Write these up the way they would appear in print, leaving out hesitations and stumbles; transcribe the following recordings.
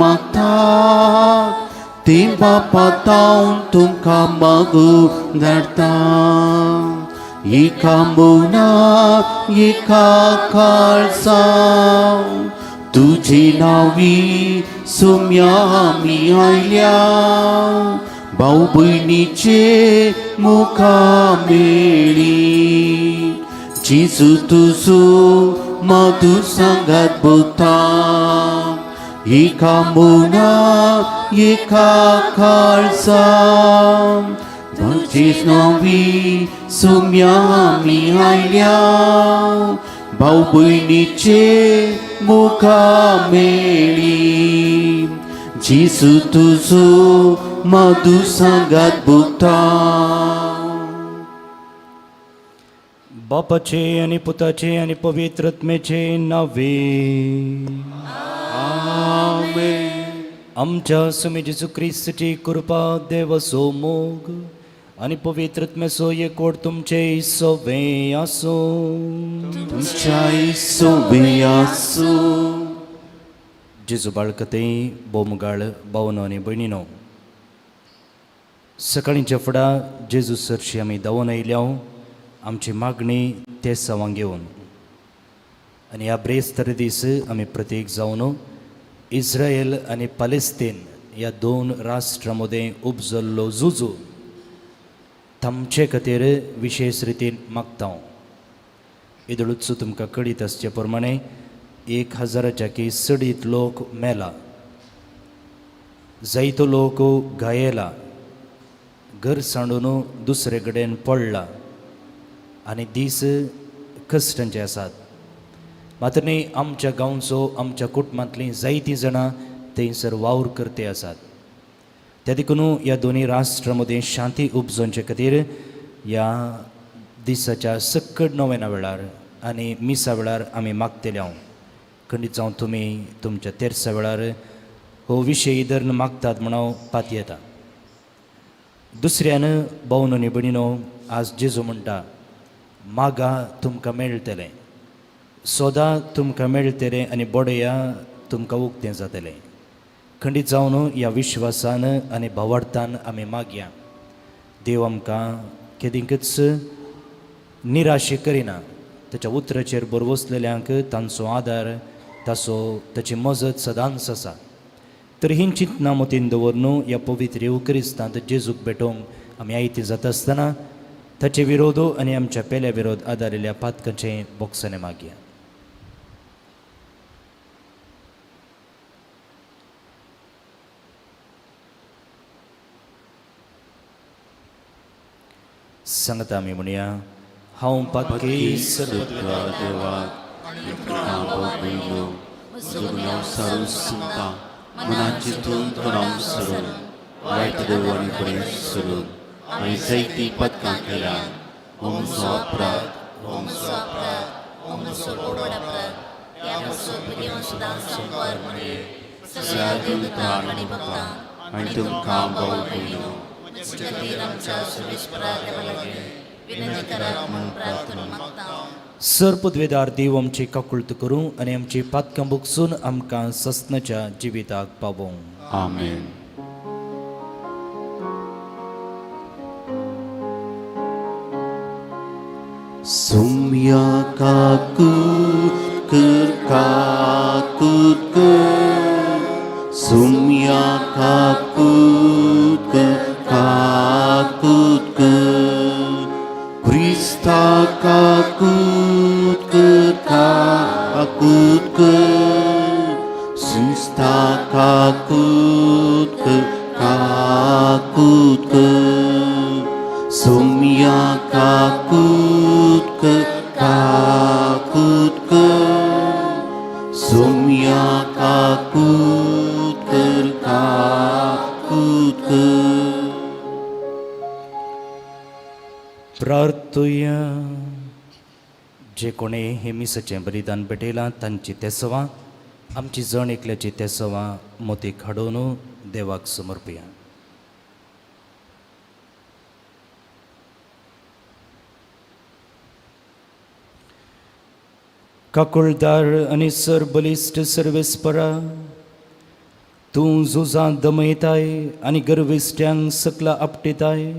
मागता ती बापा तावन तुमकां मागूंक धाडटा. एका मना एका काळजान तुजे नांवी सुम्या आमी आयल्या, भाव भयणीचे मुखा मेळी. जेजू तुजो मधु सांगात भोगता, एका मना एका काळजान तुजे नांवी सुम्या आमी आयल्या, भाव भयणीचे मुखा मेळी. जेजू तुजो मधु सांगात भोगता. बापाचे आनी पुताचे आनी पवित्र आत्म्याचे नावे. आमेन. आमच्या सुमी जेजू क्रिस्ताची कृपा, देवाचो मोग आनी पवित्र आत्म्याचो एकवट तुमचे सवे आसूं. तुमच्या सोबे आसूं. जेजू बाळकते बोमगाळ भावनो आनी भयणीनो, सकाळींच्या फुडा जेजू सरशी आमी धांवून आयल्या आमची मागणी ते सवांग घेवन. आनी ह्या ब्रेस्तर दीस आमी प्रतीक जावन इस्रायल आनी पलेस्तीन ह्या दोन राष्ट्रां मदें उपजल्लो झुजू तांचे खातीर विशेश रितीन मागता. इदळूच तुमकां कळीत आसचे प्रमाणे 1000च्या की चडीत लोक मेला, जायतो लोक घायेला, घर सांडून दुसरे कडेन पडला आनी दीस कश्टांचे आसात. मात्र न्ही, आमच्या गांवचो आमच्या कुटुंबांतलीं जायतीं जाणां थंयसर वावर करते आसात. त्या देखून ह्या दोनी राष्ट्रां मदीं शांती उपजोवचे खातीर ह्या दिसाच्या सक्कड नोवेना वेळार आनी मिसा वेळार आमी मागतले हांव. खंडीत जावन तुमी तुमच्या तेर्सा वेळार हो विशय धरून मागतात म्हण हांव पातयेता. दुसऱ्यान भावनो आनी भयणीनो, आज जेजू म्हणटा, मागा तुमकां मेळटलें, सोदा तुमकां मेळटलें आनी बडया तुमकां उक्तें जातलें. खंडीत जावन ह्या विश्वासान आनी भावार्थान आमी मागया. देव आमकां केदींकच निराशे करिना. ताच्या उतराचेर बरवसलेल्यांक तांचो आदार, ताचो ताची मजत सदांच आसा. तर ही चिंतनां मतीन दवर न्हू ह्या पवित्र येवक्रिस्तांत जेजूक भेटोवंक आमी आयती जाता आसतना ताचे विरोध आनी आमच्या पेल्या विरोध आदारिल्ल्या पातकांचें बोगसणें मागया. सांगता आमी म्हणया, हांव पातकी. सगळ्या देवाक भयणो म्हजो गुन्यांव सारून सुमता मनान चिंतून तोंडान सरून वायट देव आनी बरें सोडून आनी जायतीं पदकां केल्या. हो म्हजो अपराध, हो म्हजो अपराध, हो म्हजो व्हड अपराध. ह्या पासून भुरग्यां सुद्दां संपार म्हणये सगळ्या देवतांक आनी भक्तांक आनी तुमकां भाव भयणो म्हजे खातीर आमच्या सर्वेस्परा देवा लागीं विनंती करात म्हूण प्रार्थना मागता. सर पदवेदार देव आमची काकुळट करूं आनी आमची पातकां भोगसून आमकां सस्नाच्या जिविताक पावोवं. आमेन. सुम्या काकूत कर, काकूत कर, सुम्या काकूत कर, काकूत कर, क्रिस्ता काकूत कर, काकूत कर, सुस्ता काकूत कर, काकूत कर, सुम्या काकूत कर, काकूत कर, सुम्या काकूत कर, काकूत कर. प्रार्थुया. जे कोणी हे मिसाचें बलिदान भेटयलां तांची तेसवां, आमची जण एकल्याची तेसवां मोतीक हाडून देवाक समर्पया. काकुळदार आनी सर बलिश्ट सर्वेस्परा, तूं झुजां दमयताय आनी गर्विश्ट्यांक सकला आपटिताय.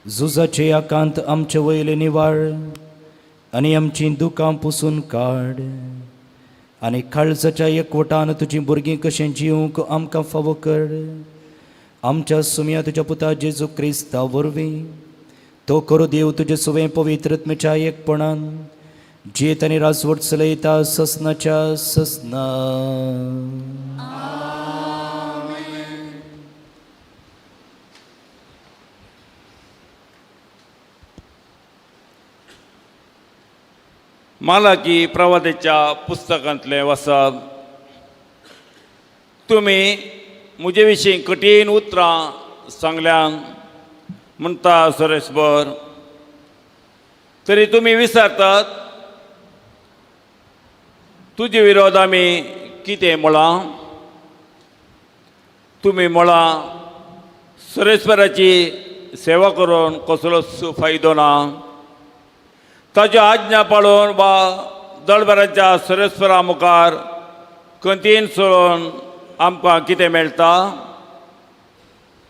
झुजाचे आकांत आमचे वयले निवाळ आनी आमचीं दुकां पुसून काड आनी काळजाच्या एकवटान तुजीं भुरगीं कशें जिवंक आमकां फावो कर. आमच्या सुमया तुज्या पुता जेजू क्रिस्ता वरवीं तो करो देव तुजे सुवें पवित्रत्मेच्या एकपणान जियेत आनी राजवट चलयता ससनाच्या ससना. मालाकी प्रवादेच्या पुस्तकांतलें वसप. तुमी म्हजे विशीं कठीण उतरां सांगल्यान म्हणटा सुरेशभर, तरी तुमी विसरतात तुजे विरोध आमी कितें म्हळां. तुमी म्हळां सुरेश्वराची सेवा करून कसलोच फायदो ना, ताच्यो आज्ञा पाळून वा दळभराच्या सुरेश्वरा मुखार कंतीन सोडून आमकां कितें मेळटा.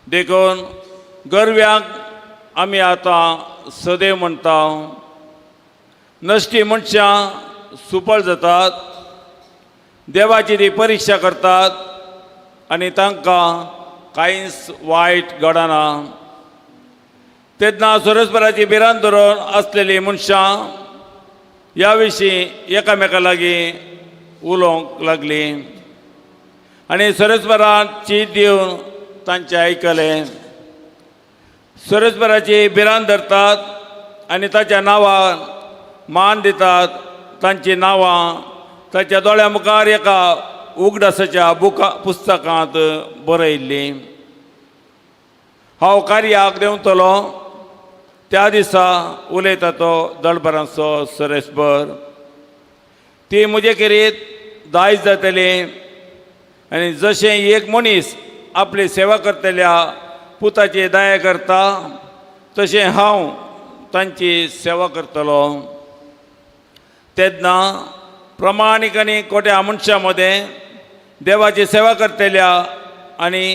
देखून गरव्यांक आमी आतां सदैव म्हणटा, नश्टी मनशां सुपळ जातात, देवाची ती परिक्षा करतात आनी तांकां कांयच वायट घडना. तेन्ना सुरेशभराची भिरांत धरून आसलेलीं मनशां ह्या विशीं एकामेका लागीं उलोवंक लागलीं आनी सुरेशभरान चीट दिवन तांचें आयकलें. सुरेशभराची भिरांत धरतात आनी ताच्या नांवान मान दितात. तांचीं नांवां ताच्या दोळ्या मुखार एका उगडासाच्या बुका पुस्तकांत बरयल्लीं. हांव कार्याक देंवतलो त्या दिसा उलयता तो दळभरांचो सुरेशभर. ती म्हजे खेरीत दायज जातली आनी जशें एक मनीस आपली सेवा करतल्या पुताची दया करता तशें हांव तांची सेवा करतलो. तेन्ना प्रमाणीक आनी कोट्या मनशां मदें देवाची सेवा करतल्या आनी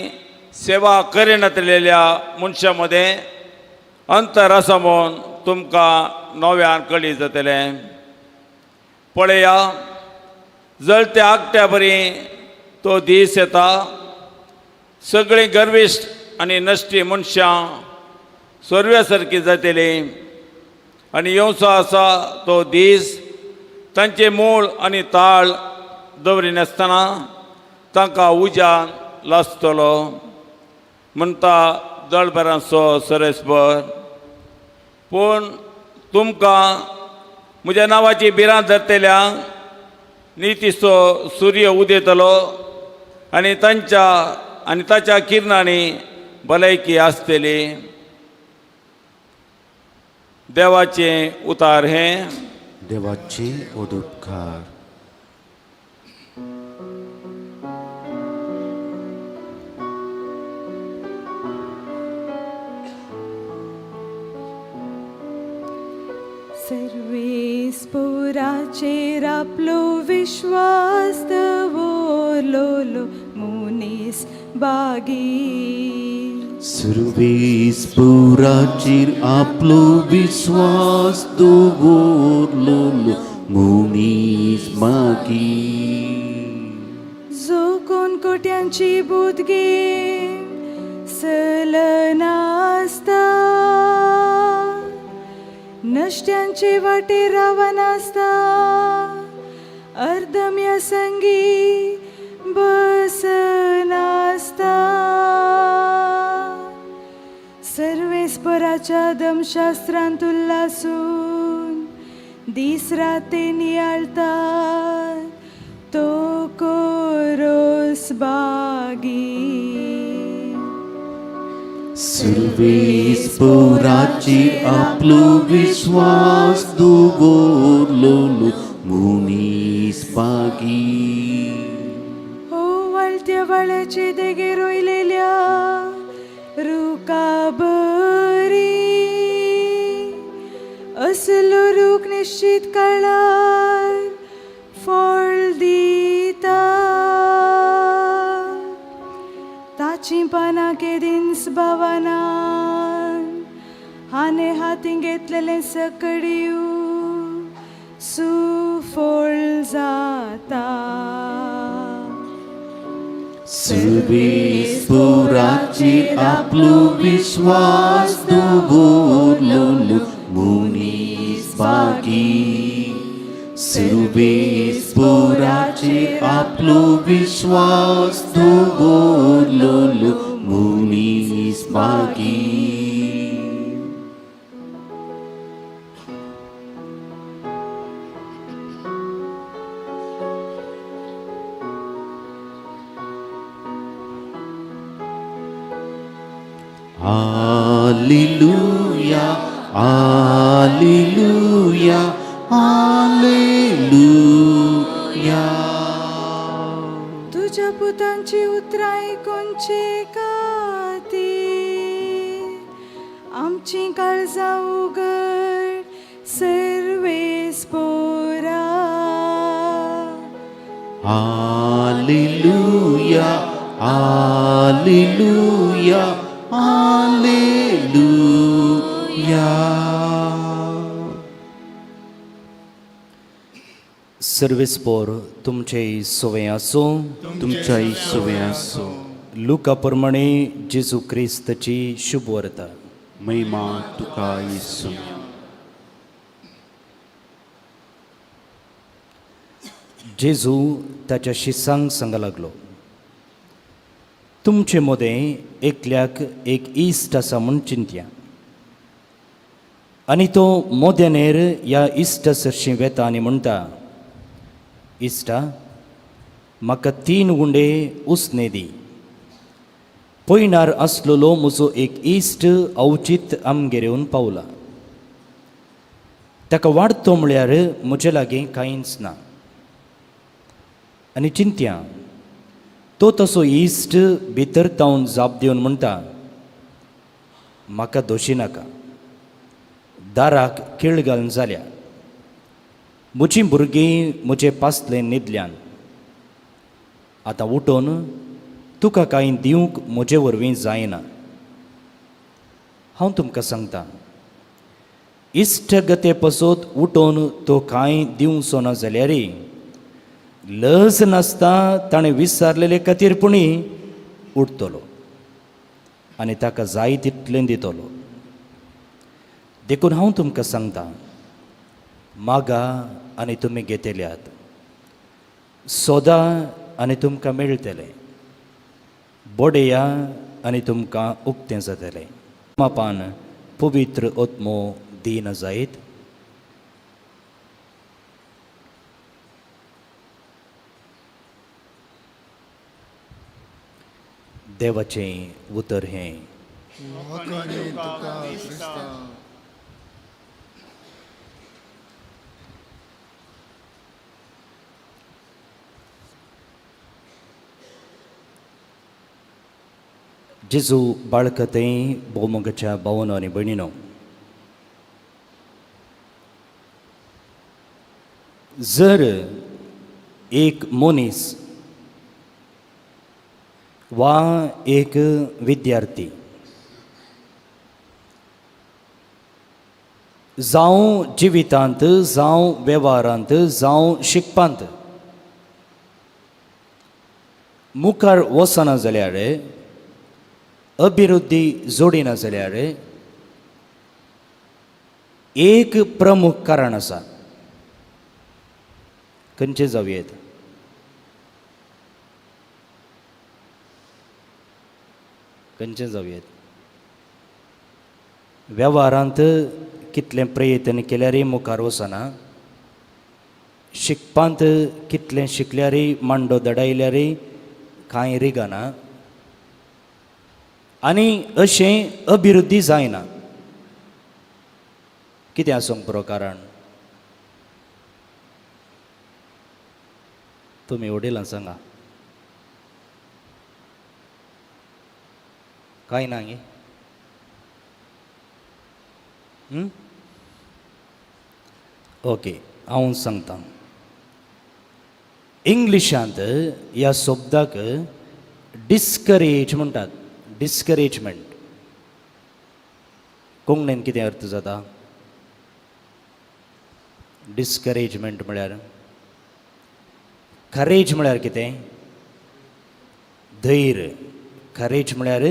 सेवा करिनातलेल्या मनशां मदें अंतर आसा म्हूण तुमकां नव्यान कळी जातलें. पळया, जळत्या आगट्या बरी तो दीस येता, सगळीं गर्विश्ट आनी नश्टी मनशां सोरव्या सारकी जातलीं आनी येवचो आसा तो दीस तांचें मूळ आनी ताळ दवरिनासतना तांकां उज्यान लासतलो म्हणटा दळभरांचो सरेसभर. पूण तुमकां म्हज्या नांवाची भिरांत धरतल्यांक नितीचो सूर्य उदेतलो आनी तांच्या आनी ताच्या किरणांनी भलायकी आसतली. देवाचें उतार हें. देवाचे उपकार. सर्वेस्पोराचेर आपलो विश्वास दवरलोलो मनीस बागी. सुरवेस्पुराचेर आपलो विश्वास दवरलोलो मनीस मागीर. जो कोण कोट्यांची बुद्ध घेवन चलनासता, नश्ट्यांचे वाटेर रावनासता, अर्दम्या संगी बसनासता, सर्वेस्पराच्या दमशास्त्रांत उल्लासून दीस रात नियाळता तो कोरोस बागी. सुरवेस्पुराचेर आपलो विश्वास दवरलोलो मनीस बागी. हो वळत्या वळ्याचे देगे रोयलेल्या रुका बरी, असलो रूख निश्चित काळार फळ दिता. आनी हातीं घेतलेलें सकडियू सुफळ जाता. सर्वेस्पोराची आपलो विश्वास दवरलोलो मनीस बागी. सर्वेस्पोराची आपलो विश्वास दवरलोलो मनीस बागी. Alleluia, Alleluia, Alleluia. तुज्या पुतांची उतरां आयकुंचे खातीर आमचीं काळजां उगड सर्वेस्पोरा. Alleluia, Alleluia, Alleluia. सर्वेस्पोर तुमचे सोवे आसूं. तुमच्याय सुवे आसो. लुका प्रमाणे जेजू क्रिस्तची शुभवार्ता. महिमा तुका येसू. जेजू ताच्या शिसांक सांगा लागलो, तुमचे मदें एकल्याक एक इश्ट आसा म्हूण चिंतया आनी तो मोद्यानेर ह्या इश्टा सरशीं वेता आनी म्हणटा, इश्टा म्हाका 3 उंडे उसने दी. पयणार आसलेलो म्हजो एक इश्ट अवचीत आमगेर येवन पावला. ताका वाडतो म्हळ्यार म्हजे लागीं कांयच ना. आनी चिंत्या तो तसो इश्ट भितर तावन जाप दिवन म्हणटा, म्हाका दोशी नाका, दाराक केळ घालून जाल्या, म्हजीं भुरगीं म्हजे पासले न्हिदल्यान, आतां उठून तुका कांय दिवंक म्हजे वरवीं जायना. हांव तुमकां सांगता, इश्टगते पसत उठून तो कांय दिवचो ना जाल्यार लज नासता ताणें विसारलेले खातीर पुणी उठतलो आनी ताका जाय तितलें दितलो. देखून हांव तुमकां सांगता, मागा आनी तुमी घेतल्यात, सोदा आनी तुमकां मेळटलें, बडया आनी तुमकां उक्तें जातलें. मापान पवित्र आत्मो दीन जायत. देवाचें उतर हें. जेजू बाळकथंय भोवमोगाच्या भावनो आनी भयणीनो, जर एक मनीस वा एक विद्यार्थी जावं जिवितांत, जावं वेव्हारांत, जावं शिकपांत मुखार वचना जाल्यार, अभिवृद्धी जोडिना जाल्यार एक प्रमुख कारण आसा. खंयचें जावं येत? खंयचें जावं येत? वेव्हारांत कितलें प्रयत्न केल्यारय मुखार वचना, शिकपांत कितलें शिकल्यारय, मांडो दडायल्यारय कांय रिगना आनी अशें अभिवृद्धी जायना. कितें आसूंक पुरो कारण? तुमी वडिलां सांगा. कांय ना गे? ओके, हांव सांगता. इंग्लिशांत ह्या शब्दाक डिस्करेज म्हणटात, डिस्करेजमेंट. कोंकणीन कितें अर्थ जाता डिस्करेजमेंट म्हळ्यार? करेज म्हळ्यार कितें? धैर्य. करेज म्हळ्यार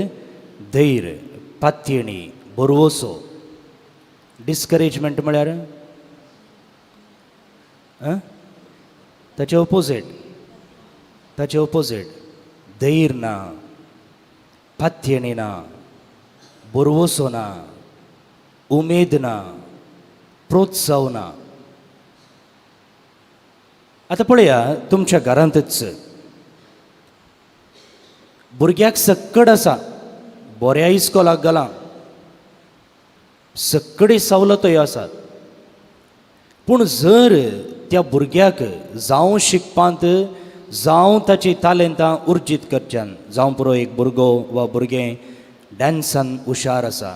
धैर्य, पातयेणी, भरवसो. डिस्करेजमेंट म्हळ्यार आं ताचे ओपोजीट, ताचे ओपोजीट. धैर्य ना, पातयेणी ना, भरवसो ना, उमेद ना, प्रोत्साह ना. आतां पळया, तुमच्या घरांतच भुरग्याक सक्कड आसा, बऱ्या इस्कोलाक घालां, सक्कडी सवलतोय आसात, पूण जर त्या भुरग्याक जावं शिकपांत, जावं ताची तालेंतां उर्जीत करच्यान, जावं पुरो एक भुरगो वा भुरगें डांसान हुशार आसा,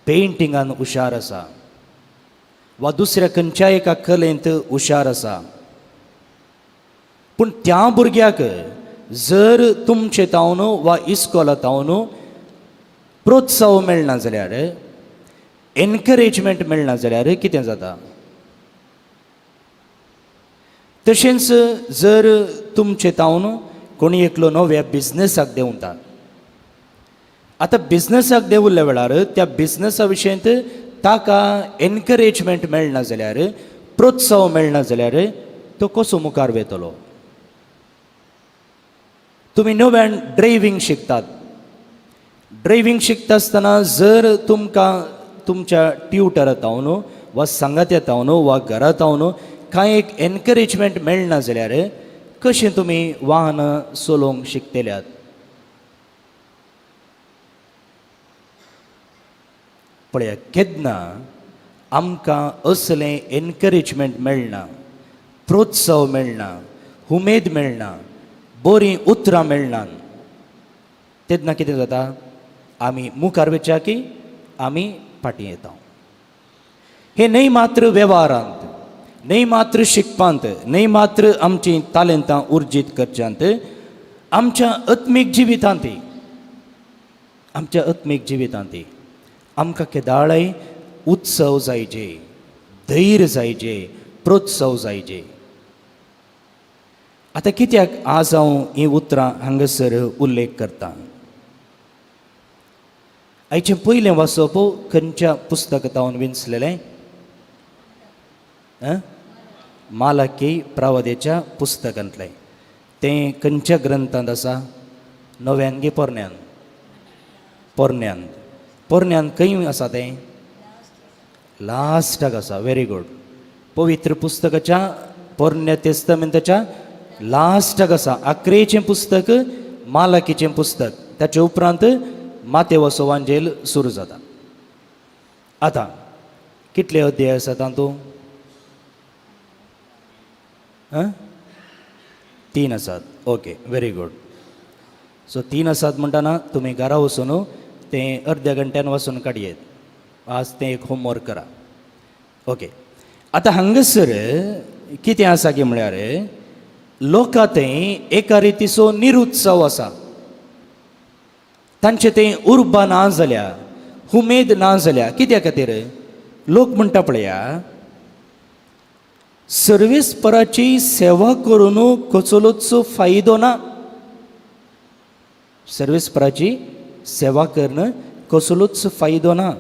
पेंटिंगान हुशार आसा, वा दुसऱ्या खंयच्या एका कलेंत हुशार आसा, पूण त्या भुरग्याक जर तुमचे तावन वा इस्कोला तावन प्रोत्साह मेळना जाल्यार, एनकरेजमेंट मेळना जाल्यार कितें जाता? तशेंच जर तुमचे तावन कोणी एकलो नव्या बिजनसाक देंवता, आतां बिजनसाक देंवल्ल्या वेळार त्या बिजनसा विशयंत ताका एनकरेजमेंट मेळना जाल्यार, प्रोत्साह मेळना जाल्यार तो कसो मुखार वेतलो? तुमी नव्यान ड्रायव्हींग शिकतात. ड्रायव्हींग शिकता आसतना जर तुमकां तुमच्या ट्युटरा तावन वा सांगात्या तावन वा घरा तावन कांय एक एनकरेजमेंट मेळना जाल्यार कशें तुमी वाहनां चलोवंक शिकतल्यात? पळया, केन्ना आमकां असलें एनकरेजमेंट मेळना, प्रोत्साह मेळना, उमेद मेळना, बरीं उतरां मेळना, तेन्ना कितें जाता? आमी मुखार वचया की आमी फाटीं येता. हें न्हय मात्र वेव्हारांत, न्हय मात्र शिकपांत, न्हय मात्र आमचीं तालेंतां उर्जीत करच्यांत, आमच्या आत्मीक जिवितांत, आमच्या आत्मीक जिवितांत आमकां केदाळय उत्सव जायजे, धैर्य जायजे, प्रोत्साह जायजे. आतां कित्याक आज हांव हीं उतरां हांगासर उल्लेख करता? आयचें पयलें वाचप खंयच्या पुस्तकांत विंचलेलें? मालाकी प्रावदेच्या पुस्तकांतलें. तें खंयच्या ग्रंथांत आसा? नव्यान गी पोरण्यान? पोरण्यान. पोरण्यान खंय आसा तें? लास्टाक आसा. Very good. पवित्र पुस्तकाच्या पोरण्या तेस्तमेंताच्या लास्टाक आसा. आक्रेचें पुस्तक, मालाकीचें पुस्तक, ताचे उपरांत मातेवसो वांजेल सुरू जाता. आतां कितले अध्याय आसा तातूंत? आं, 3 आसात. Okay, very good. सो 3 आसात म्हणटना तुमी घरा वचून तें अर्द्या घंट्यान वाचून काडयेत. आज तें एक होमवर्क करा. ओके, आतां हांगासर कितें आसा की म्हळ्यार लोकां थंय एका रितीचो निरुत्सव आसा. तांचे थंय उर्बा ना जाल्या, उमेद ना जाल्या. कित्या खातीर? लोक म्हणटा, पळया, सर्वेस्पराची सेवा करून कसलोच फायदो ना, सर्वेस्पराची सेवा करून कसलोच फायदो ना.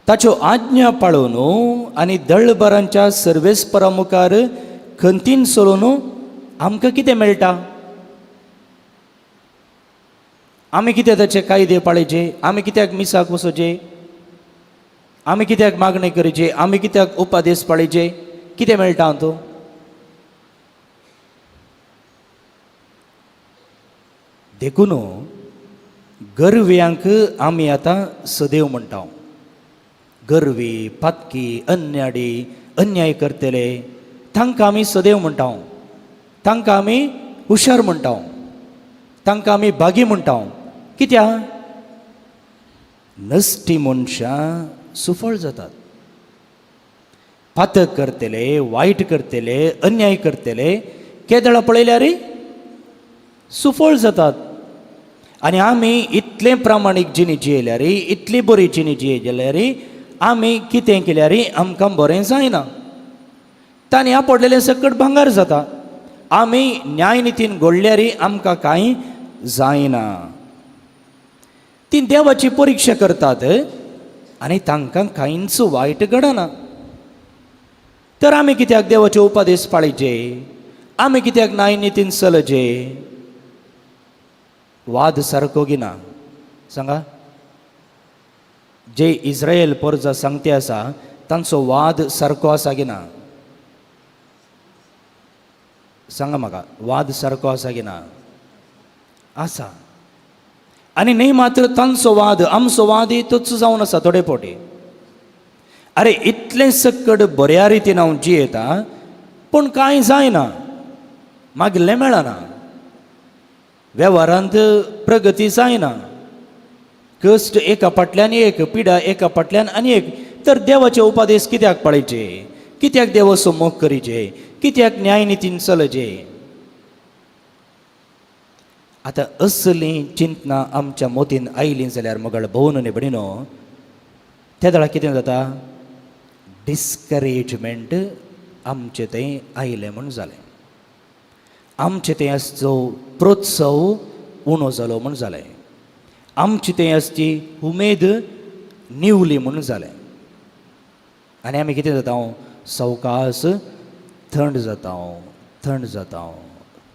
ताच्यो आज्ञा पाळून आनी दळबरांच्या सर्वेस्परा मुखार खंतीन चलोवन आमकां कितें मेळटा? आमी कितें ताचे कायदे पाळचे? आमी कित्याक मिसाक वचोचे? आमी कित्याक मागणें करचे? आमी कित्याक उपादेश पाळचे? कितें मेळटा हातूंत? देखून गर्व्यांक आमी आतां सदैव म्हणटा. गर्वी, पातकी, अन्याडी, अन्याय करतले तांकां आमी सदैव म्हणटा. तांकां आमी हुशार म्हणटा, तांकां आमी भागी म्हणटा. कित्याक? नश्टी मनशां सुफळ जातात. पातक करतले, वायट करतले, अन्याय करतले केदळा पळयल्यार सुफळ जातात. आनी आमी इतलें प्रामाणीक जिणी जियेल्यार, इतली बरी जिणी जियेल्यार, आमी कितें केल्यार आमकां बरें जायना. तांणी आपडलेलें सकट भांगर जाता. आमी न्यायनितीन घडल्यार आमकां कांय जायना. ती देवाची परिक्षा करतात आनी तांकां कांयच वायट घडना. तर आमी कित्याक देवाचे उपदेश पाळीचे? आमी कित्याक न्यायनितीन चलचे? वाद सारको गिना सांगा. जे इस्रायल पोरजा सांगते आसा तांचो वाद सारको आसा गिना? सांगा म्हाका, वाद सारको आसा गिना? आसा. आनी न्हय मात्र तांचो वाद, आमचो वाद तोच जावन आसा थोडे फावटी. अरे इतलें सकट बऱ्या रितीन हांव जियेता पूण कांय जायना, मागिल्लें मेळना, वेव्हारांत प्रगती जायना, कश्ट एका फाटल्यान एक, पिडा एका फाटल्यान आनी एक. तर देवाचे उपदेश कित्याक पाळचे? कित्याक देवाचो मोग करीचे? कित्याक न्यायनितीन चलचे? आतां असलीं चिंतनां आमच्या मोतीन आयलीं जाल्यार मगळ भोवन आनी भणिनो त्या वेळार कितें जाता? डिस्करेजमेंट आमचें थंय आयलें म्हूण जालें. आमचें थंय आसचो प्रोत्सव उणो जालो म्हूण जालें. आमची थंय आसची उमेद निवली म्हूण जालें. आनी आमी कितें जाता? सवकास थंड जाता, थंड जाता,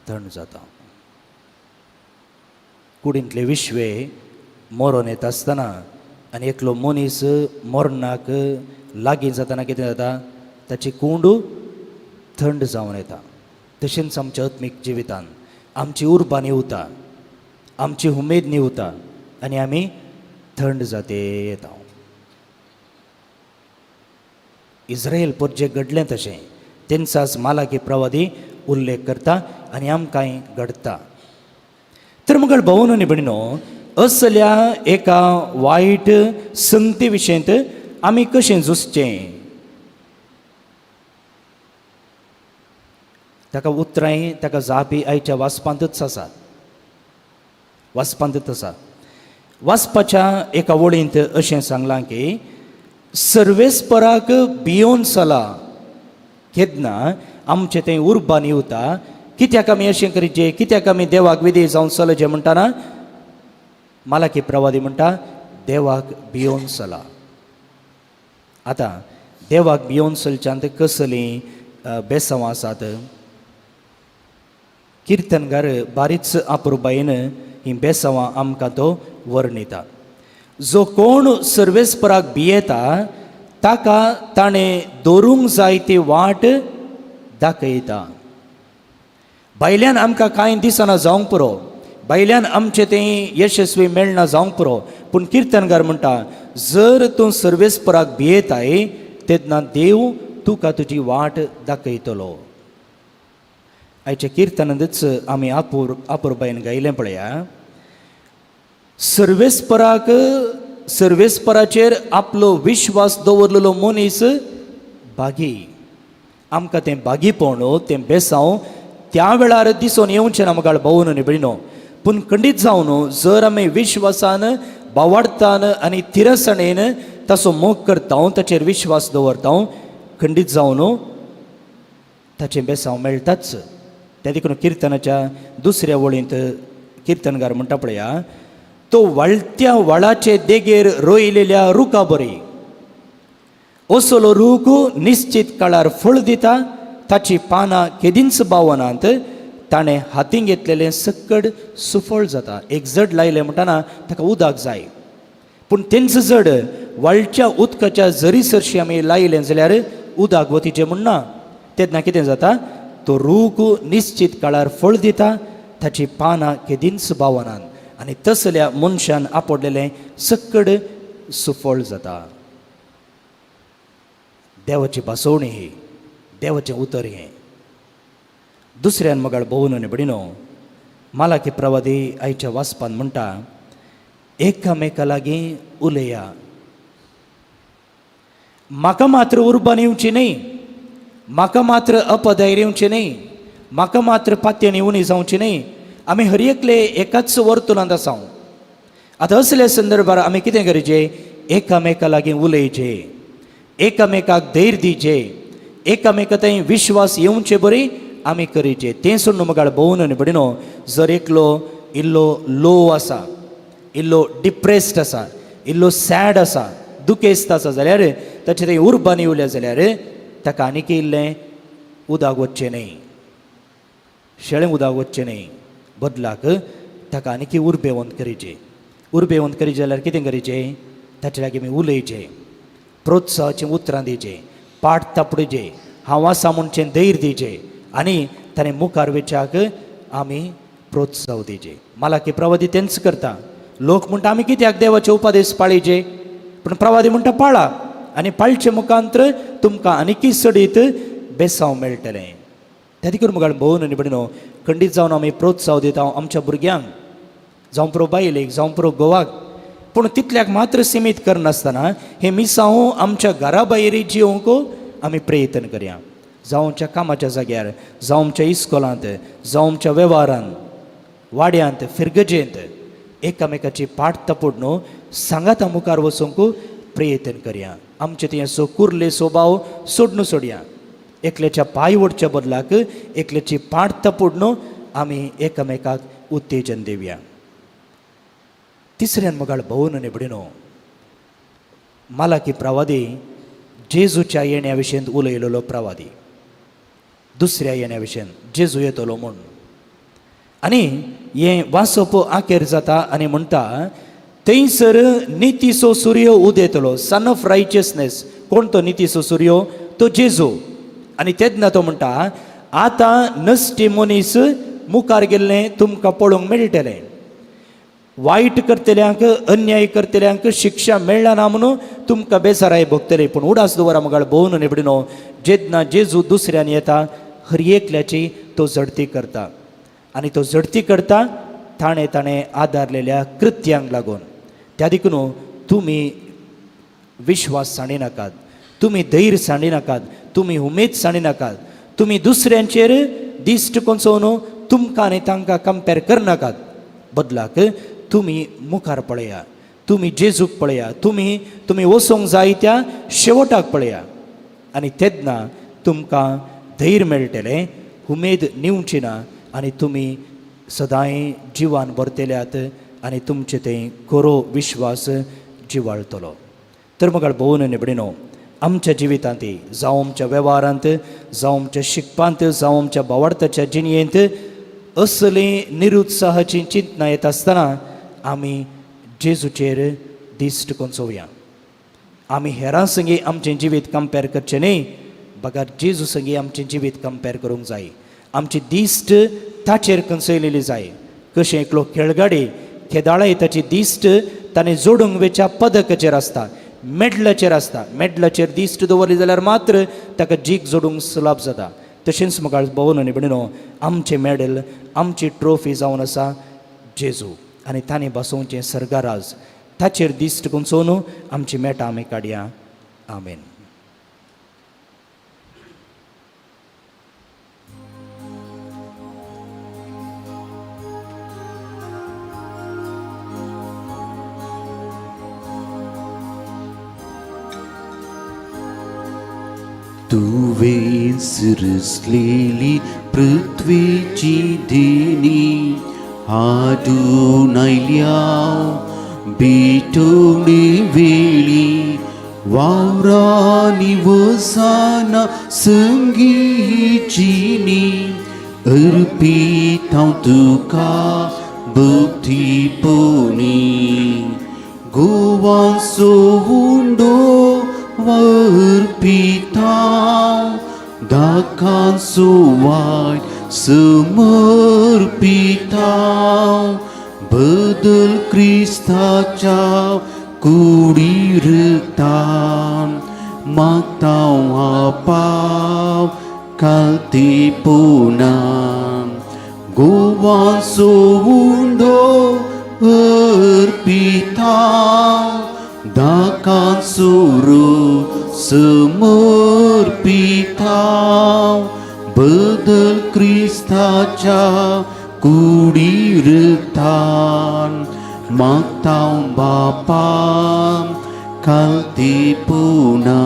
थंड जाता. कुडींतले विश्वे मरोन येता आसतना आनी एकलो मनीस मरणाक लागीं जातना कितें जाता? ताची कूंड थंड जावन येता. तशेंच आमच्या आत्मीक जिवितान आमची उर्बा निवता, आमची उमेद निवता आनी आमी थंड जाते येता. इस्रायल पोरजे घडलें तशें तेंचाच मालाकी प्रवादी उल्लेख करता आनी आमकांय घडता. तर मगळ भोवन आनी भयणीनो, असल्या एका वायट संगती विशयंत आमी कशें झुजचें? ताका उतरांय, ताका जापी आयच्या वाचपांतच आसा, वाचपांतच आसा. वाचपाच्या एका वळींत अशें सांगलां की सर्वेस्पराक भियोन चला केन्ना आमचें तें उर्बा निवता. कित्याक आमी अशें करीचे? कित्याक आमी देवाक विधी जावन चलचें म्हणटाना मालाकी प्रवादी म्हणटा देवाक भियोन चला. आतां देवाक भियोन चलच्यांत कसलीं बेसांवां आसात? किर्तनगार बारीच अपुरबायेन हीं बेसांवां आमकां तो वर्णिता. जो कोण सर्वेस्पराक भियेता ताका ताणें दवरूंक जाय ती वाट दाखयता. भायल्यान आमकां कांय दिसना जावंक पुरो, भायल्यान आमचें तें यशस्वी मेळना जावंक पुरो, पूण किर्तनगार म्हणटा जर तूं सर्वेस्पराक भियेताय तेन्ना देव तुका तुजी वाट दाखयतलो. आयच्या किर्तनांतच आमी आपुरबायेन गायलें पळया, सर्वेस्पराक सर्वेस्पराचेर आपलो विश्वास दवरलेलो मनीस भागी. आमकां तें भागीपण, तें बेसांव त्या वेळार दिसून येवचें ना मगाळ भोवन आनी भयणो, पूण खंडीत जावन जर आमी विश्वासान, बावाडतान आनी थिरसणेन ताचो मोग करता, ताचेर विश्वास दवरता, खंडीत जावन ताचें बेसांव मेळटाच. त्या देखून किर्तनाच्या दुसऱ्या वळींत किर्तनगार म्हणटा पळया, तो व्हाळत्या व्हाळाचे देगेर रोयलेल्या रुखा बरी, असलो रूख निश्चित काळार फळ दिता, ताची पानां केदींच बावनात, ताणें हातीं घेतलेलें सक्कड सुफळ जाता. एक जड लायलें म्हणटना ताका उदक जाय, पूण तेंच जड व्हाळच्या उदकाच्या जरी सरशी आमी लायलें जाल्यार उदक वतीचें म्हण ना. तेन्ना कितें जाता? तो रूख निश्चित काळार फळ दिता, ताची पानां केदींच बावनात आनी तसल्या मनशान आपडलेलें सक्कड सुफळ जाता. देवाची भासोवणी ही, देवाचें उतर हें. दुसऱ्यान मगाळ भोवन आनी भयणीनो, मालाकी प्रवादी आयच्या वाचपान म्हणटा एकामेका लागीं उलया. म्हाका मात्र उर्बान येवची न्हय, म्हाका मात्र अपदायर येवचें न्हय, म्हाका मात्र पातयेन उणी जावची न्हय. आमी हर एकले एकाच वर्तुलांत आसा. आतां असल्या संदर्भार आमी कितें करचें? एकामेका लागीं उलयचें, एकामेकाक धैर्य दिवचें, एकामेका थंय विश्वास येवचे बरी आमी करचें. तें सोडून मुखार भोवन आनी भयणीनो, जर एकलो इल्लो लो आसा, इल्लो डिप्रेस्ड आसा, इल्लो सॅड आसा, दुखेस्त आसा जाल्यार ताचे थंय उर्बानी उरल्या जाल्यार ताका आनीक इल्लें उदक वचचें न्हय, शेळें उदक वचचें न्हय, बदलाक ताका आनीक उर्बेवंत करचें. उर्बेवंत करीत जाल्यार कितें करचें? ताचे लागीं आमी उलयचें, प्रोत्साहाचीं उतरां दिवचें, पाट थापडचें, हांव आसा म्हणचें धैर्य दिवचें आनी ताणें मुखार वयच्याक आमी प्रोत्साह दिवचें. मालाकी प्रवादी तेंच करता. लोक म्हणटा आमी कित्याक देवाचे उपदेश पाळीचे, पूण प्रवादी म्हणटा पाळा आनी पाळचे मुखांत्र तुमकां आनीकय चडीत बेसांव मेळटलें. त्या देखून मुखार भोवन आनी भयणीनो, खंडीत जावन आमी प्रोत्साह दिता आमच्या भुरग्यांक, जावं पुरो बायलेक, जावं पुरो घोवाक, पूण तितल्याक मात्र सिमीत करनासतना हें मिसांव आमच्या घरा भायर जिवंक आमी प्रयत्न करया. जावं आमच्या कामाच्या जाग्यार, जावं आमच्या इस्कोलांत, जावं आमच्या वेव्हारांत, वाड्यांत, फिरगजेंत एकामेकाची पाट तपूड न्हू सांगाता मुखार वचूंक प्रयत्न करया. आमचे ते असो कुर्ले स्वभाव सोडून सोडया. एकल्याच्या पांय ओडच्या बदलाक एकल्याची पाट तपूड न्हू आमी एकामेकाक उत्तेजन दिवया. तिसऱ्यान मुखार भोवन आनी भयणीनो, मालाकी प्रवादी जेजूच्या येण्या विशयंत उलयलेलो प्रवादी, दुसऱ्या येण्या विशयन जेजू येतलो म्हूण. आनी हें वाचप आखेर जाता आनी म्हणटा थंयसर नितीचो सुर्य उदेतलो, सन ऑफ रायचियसनेस. कोण तो नितीचो सुर्यो? तो जेजू. आनी तेन्ना तो म्हणटा आतां नश्टी मनीस मुखार गेल्लें तुमकां पळोवंक मेळटलें. वायट करतल्यांक, अन्याय करतल्यांक शिक्षा मेळना ना म्हणून तुमकां बेजाराय भोगतले, पूण उडास दवरा मुखार भोवन आनी भयणीनो, जेन्ना जेजू दुसऱ्यान येता हर एकल्याची तो झडती करता आनी तो झडती करता ताणें ताणें आदारलेल्या कृत्यांक लागून. त्या देखून तुमी विश्वास सांडिनाकात, तुमी धैर्य सांडिनाकात, तुमी उमेद सांडिनाकात, तुमी दुसऱ्यांचेर दिश्ट कोंचोवन तुमकां आनी तांकां कंपेर करनाकात. बदलाक तुमी मुखार पळया, तुमी जेजूक पळया, तुमी तुमी वचूंक जाय त्या शेवटाक पळया आनी तेन्ना तुमकां धैर्य मेळटलें, उमेद निवची ना आनी तुमी सदांय जिवान भरतल्यात आनी तुमचे थंय खरो विश्वास जिवाळटलो. तर मुखार भोवन आनी भयणीनो, आमच्या जिवितांत, जावं आमच्या वेव्हारांत, जावं आमच्या शिकपांत, जावं आमच्या भावार्थाच्या जिणयेंत असली निरुत्साहाची चिंतना येता आसतना आमी जेजूचेर दिश्ट कोंचोवया. आमी हेरां संगी आमचें जिवीत कंपेर करचें न्हय, बगर जेजू संगी आमचें जिवीत कंपेर करूंक जाय. आमची दिश्ट ताचेर कंचयलेली जाय. कशें एकलो खेळगाडी खेदाळाय ताची दिश्ट ताणें जोडूंक वेच्या पदकाचेर आसता, मेडलाचेर आसता. मेडलाचेर दिश्ट दवरली जाल्यार मात्र ताका जीक जोडूंक सुलाभ जाता. तशेंच म्हाका भोवन आनी भयणीनो, आमचें मेडल, आमची ट्रॉफी जावन आसा जेजू आनी ताणें बसोवचें सर्गाराज. ताचेर दिश्ट गुंचोवन आमची मेटां आमी काडया. आमेन. तुवें सृजलेली पृथ्वीची देणी हाडून आयल्या भेटवणे वेळी वावरानी वसाना संगीचिनी अर्पित हांव तुका भक्ती पोनी गोवांचो उंडो अर्पिता दाकांचो वायट समर्पिता बदल क्रिस्ताच्या कुडी रक्तान मागता पाव कालतेपोनान गोवांचो उंडो अर्पिता दाकांचो समर्पिता बदल क्रिस्ताच्या कुडी रक्तान मागता बापा खालती पुना.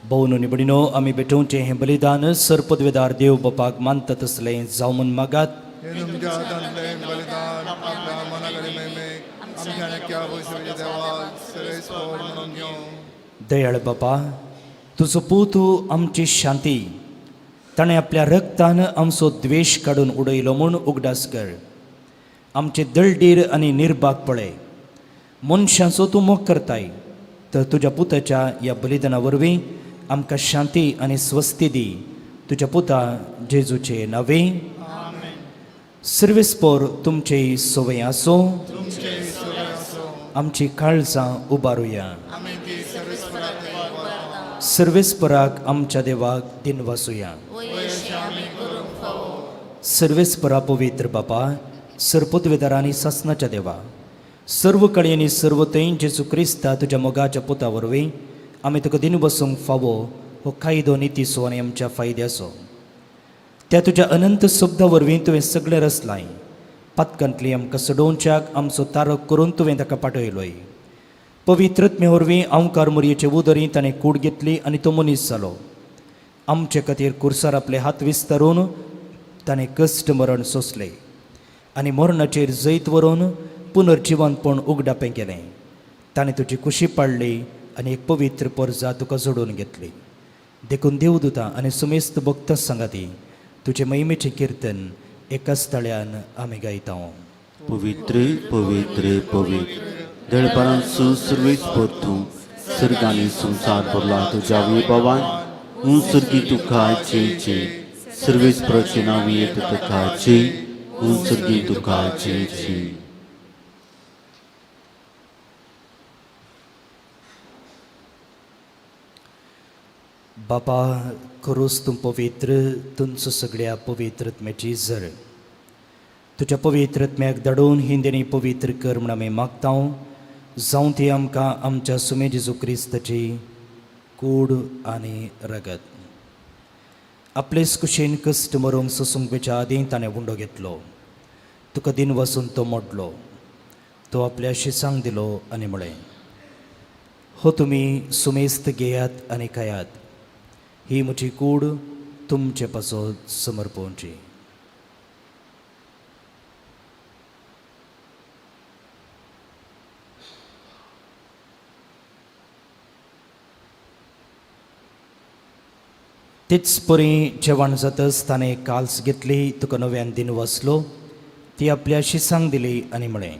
भोवन निबडिनो आमी भेटोवचें हें बलिदान सरपदवेदार देव बापाक मानता तसलें जावं म्हूण मागात. हे तुमच्या हातांतलें बलिदान आपल्या मनाकडे मेमेक आमच्या नक्या पयसुच्या देवाक सरेस्पोर म्हणून घेवं. दयाळ बापा, तुजो पूत आमची शांती, ताणें आपल्या रक्तान आमचो द्वेश काडून उडयलो म्हूण उगडास कर. आमचे दळडीर आनी निर्भाग पळय. मनशांचो तूं मोग करताय, तर तुज्या पुताच्या ह्या बलिदाना वरवीं आमकां शांती आनी स्वस्ती दी. तुज्या पुता जेजूचे नावे. सर्वेस्पोर तुमचे संवय आसूं. तुमचे सगळे आसूं. आमची काळजां उबारुया. आमी ती सर्वेस्पराक उबारता. सर्वेस्पराक आमच्या देवाक दिनवासुया. वयशी आमी करूंक फावो. सर्वेस्परा पवित्र बापा, सरपदवेदार आनी सासनाच्या देवा, सर्व कडेन आनी सर्व थंय जेजू क्रिस्ता तुज्या मोगाच्या पुता वरवीं आमी तुका दिन बसूंक फावो हो कायदो नितीचो आनी आमच्या फायद्याचो. त्या तुज्या अनंत शब्दा वरवीं तुवें सगळें रचलाय. पातकांतली आमकां सडोवच्याक आमचो तारक करून तुवें ताका पाठयलोय. पवित्रत्मे वरवीं अंकार मुरयेचे उदरी ताणें कूड घेतली आनी तो मनीस जालो. आमचे खातीर कुर्सार आपले हात विस्तारून ताणें कश्ट मरण सोंसलें आनी मरणाचेर जैत व्हरून पुनर्जिवंतपण उगडापें केलें. ताणें तुजी कुशी पाडली आनी एक पवित्र परजा तुका जोडून घेतली. देखून देवदूता आनी सुमेस्त भक्त सांगाती तुजे महिमेचें किर्तन एकाच तळ्यान आमी गायता. पवित्र पवित्र पवित्र दळपरांसू सुर्वेस तूं सर्गांनी संवसार भरला तुज्या विभवान. ऊं सर्गी तुका जय जय. सर्वेस प्रचे नांव येत तुका जय. ऊं सर्गी तुका जय जय. बापा, करूच तूं पवित्र, तुमचो सगळ्या पवित्रत्म्याची जर तुज्या पवित्रत्म्याक धाडून हिंदेनी पवित्र कर म्हूण आमी मागता. जावं ती आमकां आमच्या सुमे जेजू क्रिस्ताची कूड आनी रगत. आपलेच कुशीन कश्ट मरूंक सोसूंक वेच्या आदीं ताणें उंडो घेतलो, तुका दिन वसून तो मोडलो, तो आपल्या शिसांक दिलो आनी म्हळें, हो तुमी सुमेस्त घेयात आनी खायात, ही म्हजी कूड तुमचे पासत समर्पोवची. तेच परी जेवण जातच ताणें काल्स घेतली, तुका नव्यान दिन वसलो, ती आपल्या शिसांक दिली आनी म्हळें,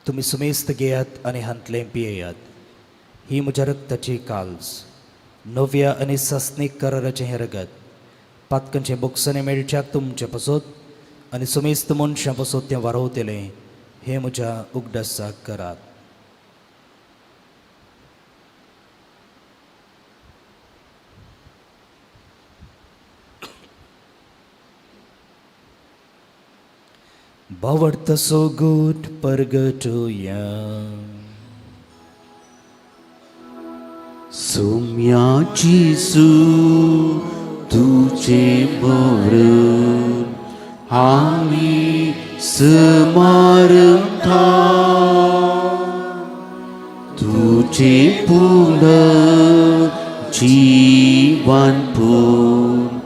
तुमी सुमेस्त घेयात आनी हांतलें पियेयात, ही म्हज्या रक्ताची काल्स, नव्या आनी सासणीक कराराचें हें रगत, पातकांचें बोगसणें मेळच्याक तुमचे पासत आनी सुमेस्त मनशां पासत तें वारोवतलें, हें म्हज्या उगडासाक करात. भावार्थ सोगूट परगटुया. सोम्या जेजू तुझे मरण आमी स्मारता, तुझे पुनर जीवन पूर्ण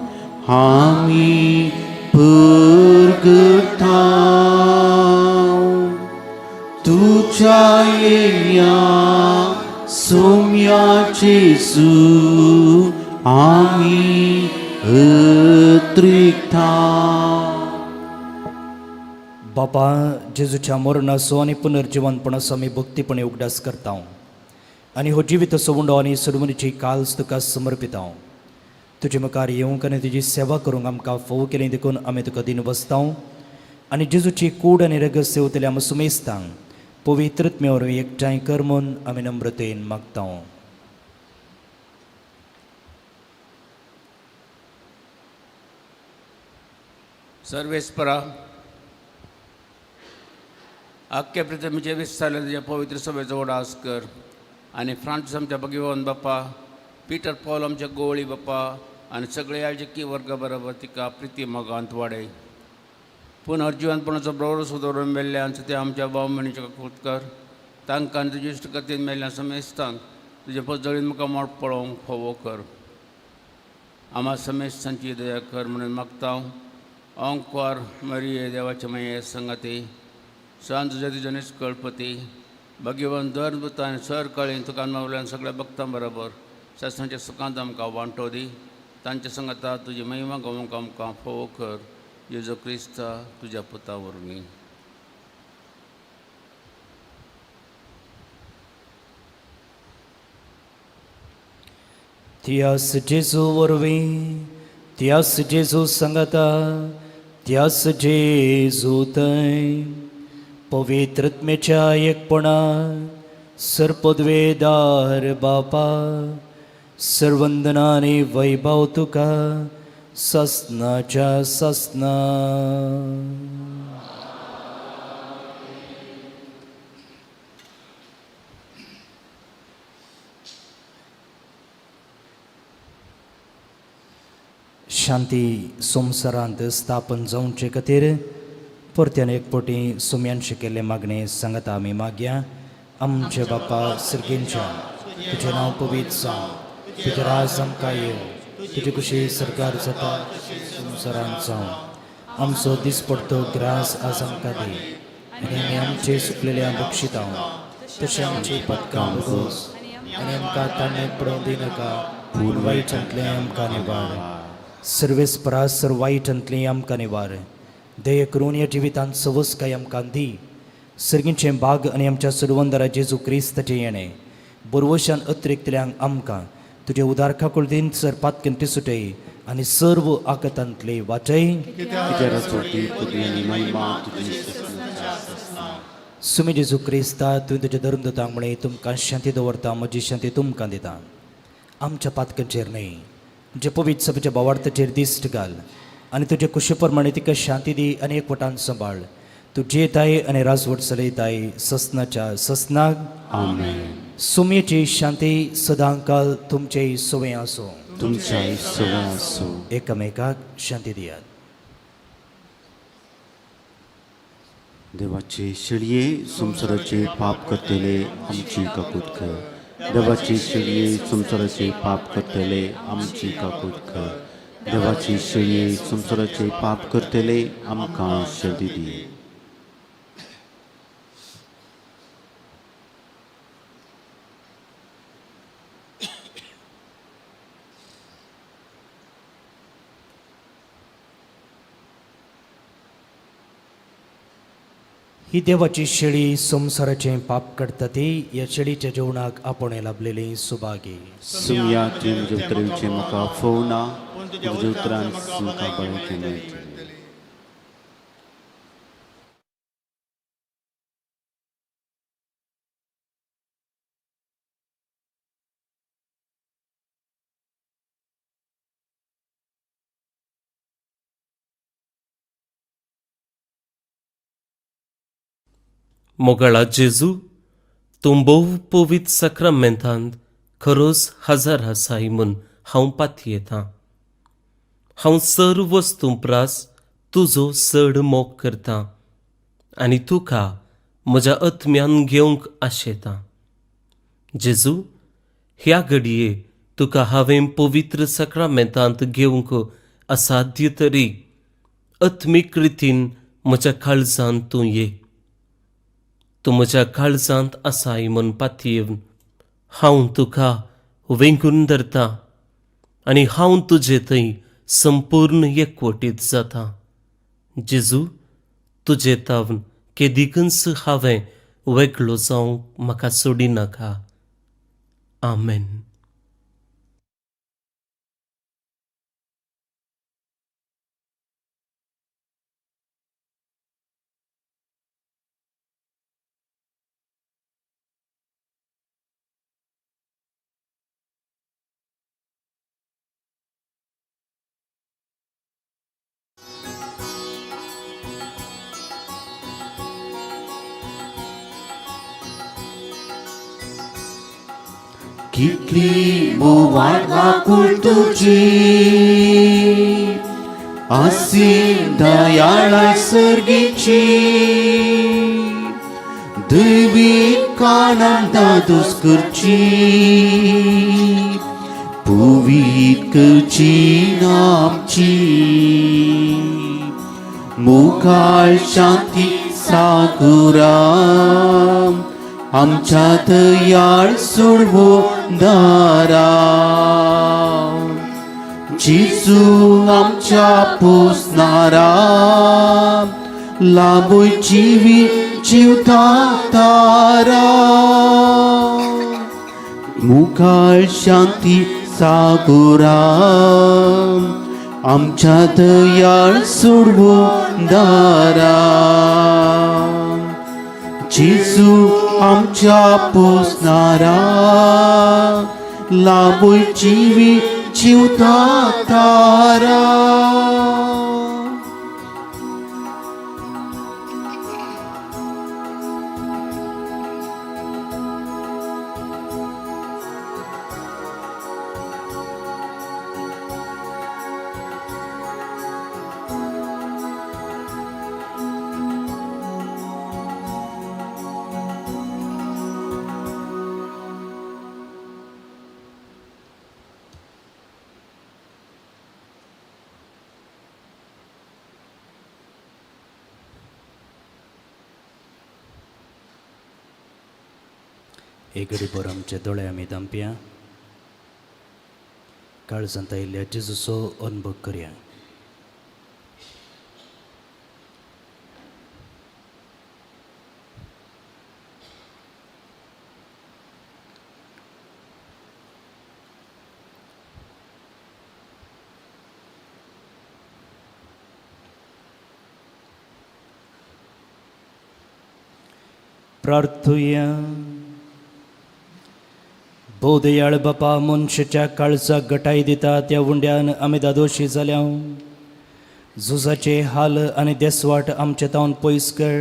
आमी परगटा. तुझ्या येण्या सोम्या जेजू आमी अत्रिकता. बापा, जेजूच्या मरणाचो आनी पुनर्जिवनपणाचो आमी भक्तीपणे उगडास करता आनी हो जिविताचो उंडो आनी सरमनीची काल्स तुका समर्पिता. तुजे मुखार येवंक आनी तुजी सेवा करूंक आमकां फोव केली देखून आमी तुका दिन बसता आनी जेजूची कूड आनी रगत सेवतल्या आमी सुमेस्तांक पवित्रत्मे वरवीं एकठांय कर म्हूण आमी नम्रतेन मागता. सर्वेस्परा, आख्या पृथ्वीचे विस्तारले तुज्या पवित्र सभेचो उडास कर आनी फ्रांसीस आमच्या भगवान बाप्पा, पिटर पॉल आमच्या गोवळी बाप्पा आनी सगळे याजकी वर्गा बरोबर तिका प्रिती मोगांत वाडय. पुनर्जिवनपणाचो ब्रवरो दवरून मेल्ल्या ते आमच्या भाव भयणीचे काकूत कर. तांकां आनी तुजे इश्ट मेल्ल्या समेस्तांक तुजे पजळीन मुखार मोड पळोवंक फावो कर. आमा समेस्तांची दया कर म्हणून मागता. ओंकार मरिये देवाचे माये संगाती सांज तुज्या तुज्या निष्कळपती भाग्यवान दर पुता आनी सर कळीन तुका मावल्यान सगळ्या भक्तां बरोबर शासनाच्या सुखांत आमकां वांटो दी. तांच्या संगाता तुजी महिमा गावंक आमकां फावो कर. जेजू क्रिस्ता तुज्या पुता वरवीं. त्यास जेजू वरवीं, त्यास जेजू संगता, त्यास जेजू थंय पवित्रत्मेच्या एकपणान सर्पद्वेदार बापा सर्वंदना आनी वैभव तुका ससनाच्या ससना. शांती संवसारांत स्थापन जावचे खातीर परत्यान एक पटी सुम्यान शिकिल्ले मागणे सांगता आमी मागया. आमचे बापा सर्गेंच्या, तुजें नांव पवित्र जावं, तुजें राज आमकां येवं, तुजी खुशी सरकार जाता संवसारांत जावं. आमचो दिसपडतो ग्रास आज आमकां दी आनी आमी आमचे सुकलेल्या बक्षितां तशें आमची पदकां भोगोस आनी आमकां ताणें पडोवंक दिनाका, पूण वायटांतलें आमकां निवार. सर्वेस्परा सर वायटांतलें आमकां निवार. दया करून ह्या जिवितांत सवसकाय आमकां दी. सर्गीचें भाग आनी आमच्या सुरवंदरा जेजू क्रिस्ताचें येणें बरवशान अतिरिक्तल्यांक आमकां तुजे उदार काकुळतीन सर पातकेन तिसुटय आनी सर्व आकतांतले वाचय. सुमी जेजू क्रिस्ता तुवें तुज्या धर्मदूतांक म्हळें तुमकां शांती दवरता, म्हजी शांती तुमकां दिता. आमच्या पातकांचेर न्हय, जे पवित्र सभेच्या भावार्थाचेर दिश्ट घाल आनी तुजे कुशी प्रमाणे तिका शांती दी आनी एकवटान सांबाळ. तूं जियेताय आनी राजवट चलयताय ससनाच्या ससनाक. आमेन. सुमयेची शांती सदांकाल तुमचे सवय आसूं. तुमच्याय सवय आसूं. एकामेकाक शांती दियात. देवाचे शेळये संवसाराचे पाप करतले आमची काकूत कर. देवाचे शेळये संवसाराचे पाप करतले आमची काकूत कर. देवाचे शेळये संवसाराचे पाप करतले आमकां शांती दी. ही देवाची शेळी संवसाराचें पाप काडटा ती ह्या शेळीच्या जेवणाक आपण लाभलेली सुभागी. सुमया तुवें म्हज्या उतरांचें म्हाका फोवना, तुज्या उतरान म्हाका बळगें मेळटलें. मोगाळा जेजू, तूं भोव पवित्र साक्रामेंतांत खरोच हजर आसाय म्हूण हांव पातयेतां. हांव सर्व वस्तूं प्रास तुजो चड मोग करतां आनी तुका म्हज्या आत्म्यान घेवंक आशेतां. जेजू, ह्या घडये तुका हांवें पवित्र साक्रामेंतांत घेवंक असाध्य तरी आत्मीक रितीन म्हज्या काळजांत तूं ये. तूं म्हज्या काळजांत आसाय म्हूण पातयेवन हांव तुका वेंगून धरतां आनी हांव तुजे थंय संपूर्ण एकवटीत जाता. जेजू, तुजे तावन केदिकूच हांवें वेगळो जावंक म्हाका सोडिनाका. आमेन. कितली मोवाळ काकूळ तुजी, आसी दयाळा सर्गीची दैवी कानां दादोस करची पुवीत करची नामची मुखार शांती साकुरा आमच्या दयाळ सोडवो दारा जेजू आमच्या पोसणारा लाबोय जिवी जिवता तारा मुखार शांती सागोरा आमच्या दयाळ सोडवो दारा जेजू आमच्या पोसणारा लाबोय जिवी जिवता तारा. एक घडीभर आमचे दोळे आमी धांपया, काळजांत आयिल्ल्या जेजूचो अनुभव करया. प्रार्थुया. भोवदयाळ बापा, मनशाच्या काळजाक गटाय दिता त्या उंड्यान आमी दादोशी जाल्या. झुजाचे हाल आनी देसवाट आमचे तावन पयस कर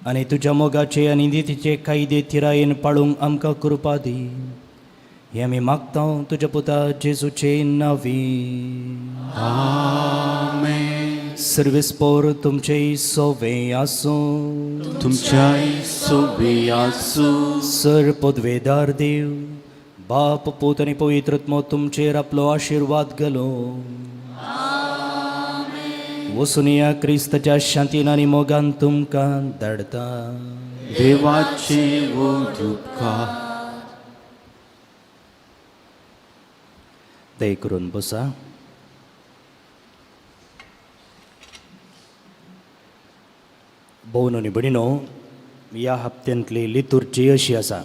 आनी तुज्या मोगाचे आनी नितीचे कायदे थिरायेन पाळूंक आमकां कृपा दी. हें आमी मागता तुज्या पुता जेजूचे नांवी. आमेन. सर्वेस्पोर तुमचेय सोवे आसूं. तुमच्याय सोबे आसूं. सर पदवेदार देव बाप पूत आनी पवित्र आत्मो तुमचेर आपलो आशिर्वाद घालो. वसुनिया क्रिस्ताच्या शांतीन आनी मोगान तुमकां धाडता. देवाचे व्हड उपकार. दय करून बसा. भोवन आनी भयणीनो, ह्या हप्त्यांतली लितुर्जी अशी आसा.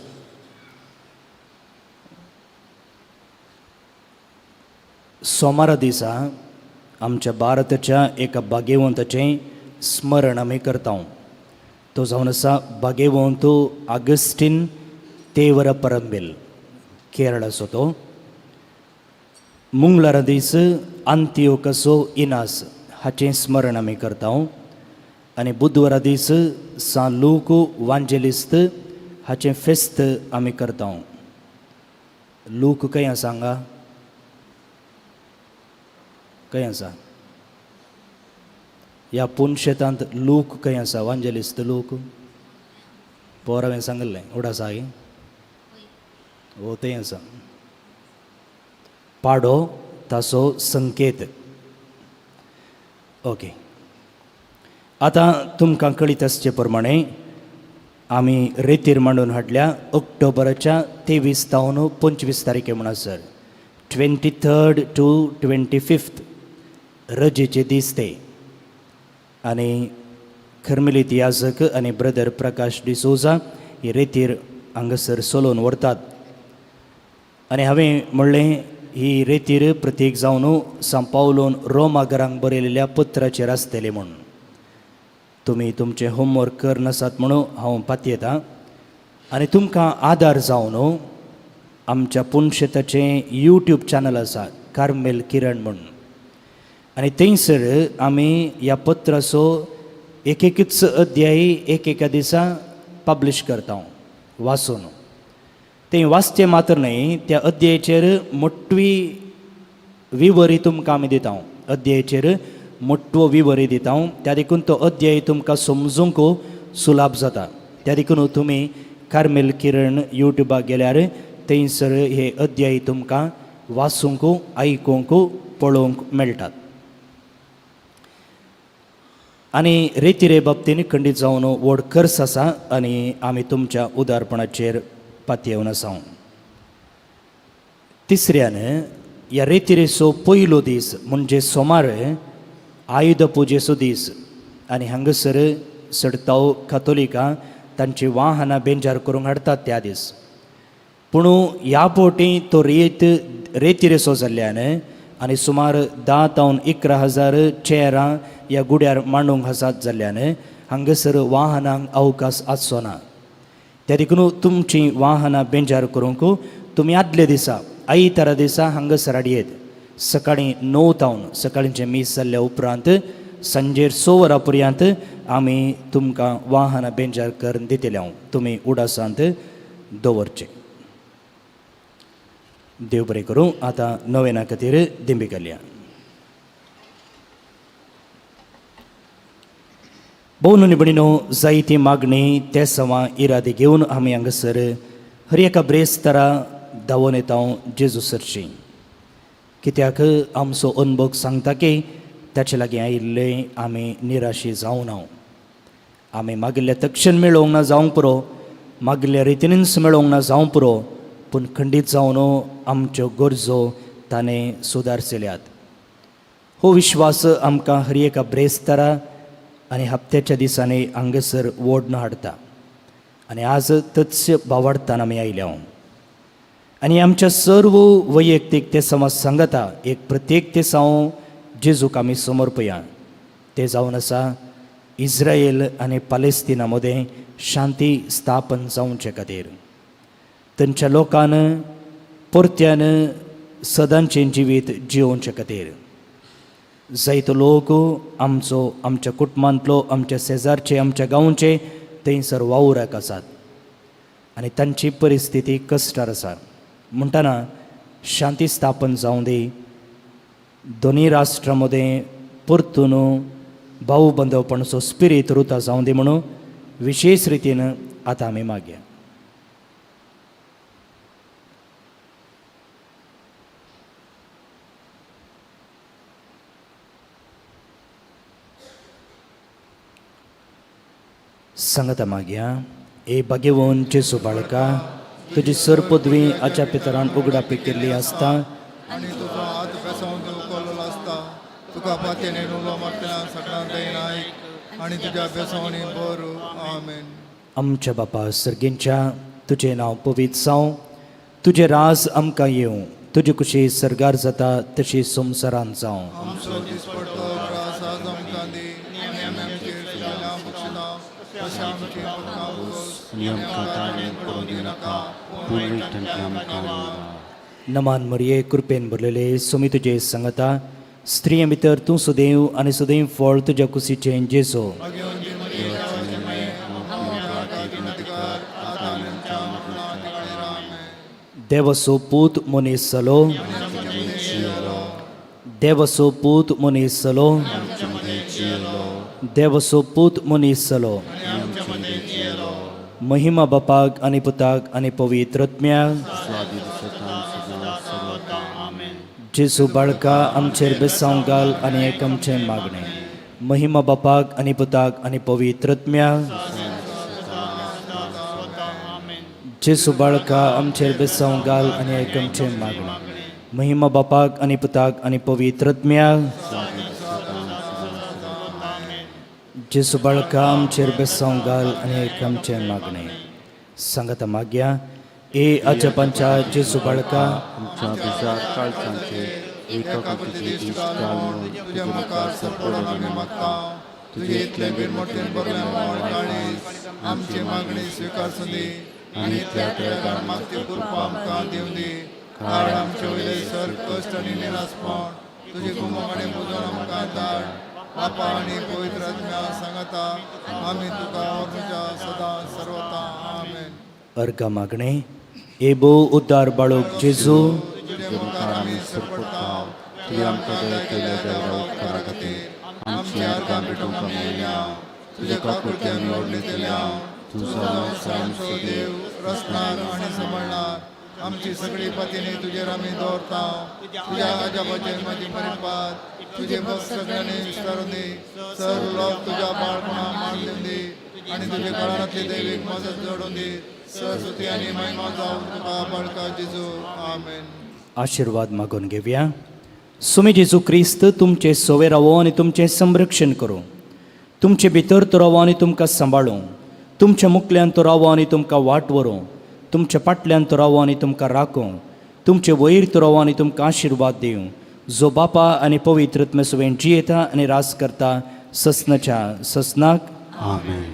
सोमारा दिसा आमच्या भारताच्या एका भाग्यवंताचें स्मरण आमी करता. तो जावन आसा भाग्यवंत आगस्टीन तेवर परंबेल, केरळाचो तो. मंगळारा दीस आंतियोकसो इनास हाचें स्मरण आमी करता आनी बुधवारा दीस सान लूक वांजेलिस्त हाचें फेस्त आमी करता. लूक खंय आसा हांगा? खंय आसा ह्या पुनशेतांत? लूक खंय आसा? वांजेलिस्त लूक पोर हांवें सांगिल्लें उडास आसा ओ थंय आसा. पाडो ताचो संकेत. ओके, आतां तुमकां कळीत आसचे प्रमाणे आमी रेतीर मांडून हाडल्या ऑक्टोबराच्या 23 तावन 25 तारखे म्हणसर, 23rd to 25th, रजेचे दीस ते. आनी खर्मेलीत याजक आनी ब्रदर प्रकाश डिसोजा ही रेतीर हांगासर सोलोवन व्हरतात. आनी हांवें म्हणलें ही रेतीर प्रतीक जावन सांव पावलोन रोमा घरांक बरयलेल्या पत्राचेर आसतलें म्हूण. तुमी तुमचें होमवर्क कर नासात म्हणून हांव पातयेतां आनी तुमकां आदार जावन आमच्या पुनशेताचें यूट्यूब चॅनल आसा कार्मेल किरण म्हूण, आनी थंयसर आमी ह्या पत्राचो एक एकच अध्याय एक एका दिसा पब्लिश करता वाचून. तें वाचचें मात्र न्हय, त्या अध्यायाचेर मोटवी विवरी तुमकां आमी दिता. अध्यायाचेर मोटवो विवरी दिता हांव. त्या देखून तो अध्याय तुमकां समजूंक सुलाभ जाता. त्या देखून तुमी कार्मेल किरण यूट्यूबाक गेल्यार थंयसर हे अध्याय तुमकां वाचूंक, आयकूंक, पळोवंक मेळटात. आनी रेतिरे बाबतीन खंडीत जावन व्हड खर्च आसा आनी आमी तुमच्या उदारपणाचेर पातयेवन आसा. तिसऱ्यान ह्या रेतिरेचो पयलो दीस म्हणजे सोमार आयुध पुजेचो दीस आनी हांगासर चडताव कातोलिकां तांची वाहनां बेंजार करूंक हाडटात त्या दीस. पूण ह्या फावटी तो रेतिरेचो जाल्ल्यान आनी सुमार 10 तावन 11 हजार चेरां ह्या गुड्यार मांडूंक आसात जाल्ल्यान हांगासर वाहनांक अवकाश आसचो ना. त्या देखून तुमचीं वाहनां बेंजार करूंक तुमी आदल्या दिसा आयतारा दिसा हांगासर हाडयेत. सकाळीं 9 तावन सकाळींचें मीस जाल्ल्या उपरांत सांजेर 6 वरां पर्यंत आमी तुमकां वाहनां बेंजार करून दितले. हांव तुमी उडासांत दवरचें. देव बरें करूं. आतां नवेना खातीर दिंबी घालया. भोव भणीनो जायती मागणी ते सवां इरादे घेवन आमी हांगासर हर एका ब्रेस्तारा धांवोन येता जेजू सरशी. कित्याक आमचो अनभोग सांगता की ताचे लागीं आयिल्ले आमी निराशी जावना. आमी मागिल्ले तक्षण मेळोवंक ना जावंक पुरो, मागिल्ल्या रितीनच मेळोवंक ना जावंक पुरो, पूण खंडीत जावन आमच्यो गरजो ताणें सुदारचेल्यात. हो विश्वास आमकां हर एका ब्रेस्तारा आनी हप्त्याच्या दिसांनी हांगासर ओडून हाडटा आनी आज तत्स्य भावार्थान आमी आयल्या. आनी आमच्या सर्व वैयक्तीक ते समज सांगता एक प्रत्येक ते हांव जेजूक आमी समर्पया. ते जावन आसा इस्रायल आनी पालेस्तिना मदें शांती स्थापन जावचे खातीर थंयच्या लोकान परत्यान सदांचें जिवीत जियोवचे खातीर जायतो लोक आमचो आमच्या कुटुंबांतलो आमच्या शेजारचे आमच्या गांवचे थंयसर वावराक आसात आनी तांची परिस्थिती कश्टार आसा. म्हणटना शांती स्थापन जावं दी. दोनी राष्ट्रां मदें परतून भाऊ बांदवपणाचो स्पिरीत रुता जावं दी म्हणून विशेश रितीन आतां आमी मागया. सांगता मागया. ए भाग्यवंत जेजू बाळका, तुजी सर पदवी आच्या पितरान उगडापी केल्ली आसता आनी तुजो हात बेसावन उखल्लो आसता. तुका पातयेन उलो मागतना सगळ्यां दयेन आयक आनी तुज्या बेसावणी बरो. आमेन. आमच्या बापा सर्गींच्या, तुजें नांव पवित्र जावं, तुजें राज आमकां येवं, तुजी कुशी सर्गार जाता तशी संवसारांत जावं. आमचो दिसपडतो ग्रास आज आमकां दी आनी आमी आमचेर चुकल्या बक्षिता तशें आमचें पातकां पुरोस आनी आमकां ताणें पडूं दिनाका, पूण वायटांतल्यान आमकां वाटाय. नमान मरिये, कृपेन भरलेले, सुमी तुजे सांगता, स्त्रिये भितर तूं सदैव आनी सदैव फळ तुज्या कुशीचें जेजो. देवसो पूत मनीस जालो, देवसो पूत मनीस जालो, देवसो पूत मनीस जालो. महिमा बापाक आनी पुताक आनी पवित्र आत्म्याक. जेजू बाळका आमचेर बेसांव घाल आनी एक आमचें मागणें. महिमा बापाक आनी पुताक आनी पवित्र आत्म्याक. जेजू बाळका आमचेर बेसांव घाल आनी एक आमचें मागणें. महिमा बापाक आनी पुताक आनी पवित्र आत्म्याक. जेजू बाळका आमचेर बेसांव घाल आनी एक आमचें मागणें. सांगता मागया. ए अजपांच्या जेजू बाळका, आमच्या बेजार काळजांचेर एका तुजी दिश्ट घाल म्हणून तुज्या मुखार सरपडून आमी मागता. तुजे इतलें बिरमोटेन बरलें मोळ काळीज आमची मागणी स्विकारसूं दी आनी इतल्या तेगार मागती कृपा आमकां दिवं दी. कारण आमचे वयले सर कश्ट आनी निरासपण तुजी कुमक आनी पुजोवन आमकां धाड. बापा आनी पवित्र आत्म्या सांगता आमी तुका ओर्नुच्या सदां सर्वता. आमेन. अर्घा मागणें. ए भोव उद्दार बाळूक जेजू, तुजे मुखार आमी सरपडटा. तुवें आमकां दया केल्या देवरा उपकारा खातीर आमची अर्गां भेटोवंक मेळ्ळ्या तुज्या काकुळती आमी ओडणेतल्या तुजो आमचो आमचो देव रचणार आनी सांबाळणार आमची सगळी पतीने तुजेर आमी दवरता तुज्या अजापाचेर म्हाजी परिपात तुजे भक्त सगळ्यांनी विस्तारून दी सर्व लोक तुज्या बाळपणा मान दिवन दी आनी तुजे काळांतली दैवीक मदत जोडून दी सरस्वती आनी महिमा जावन तुका बळका जेजू आमेन. आशिर्वाद मागून घेवया. सुमी जेजू क्रिस्त तुमचे सोवे रावो आनी तुमचें संरक्षण करूं, तुमचे भितर तो रावो आनी तुमकां सांबाळूं, तुमच्या मुखल्यान तो रावो आनी तुमकां वाट व्हरूं, तुमच्या फाटल्यान तो रावो आनी तुमकां राखूं, तुमचे वयर तो रावो आनी तुमकां आशिर्वाद दिवं, जो बापा आनी पवित्र आत्म्या जियेता आनी रास करता ससनाच्या ससनाक. आमेन.